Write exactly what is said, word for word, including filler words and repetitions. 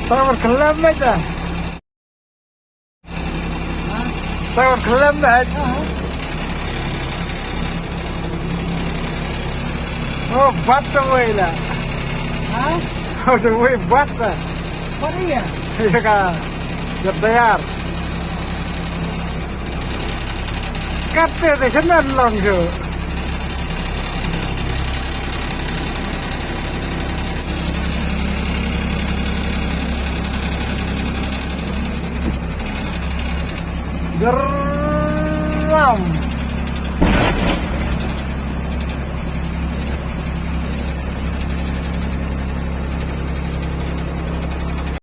Tawar khlem bad da. Tawar khlem bad. Oh, bat tawai la. Ha? Oh, tawai bat la. Bat iya. Iya ka. Jab tayar. Kate te senan long jo.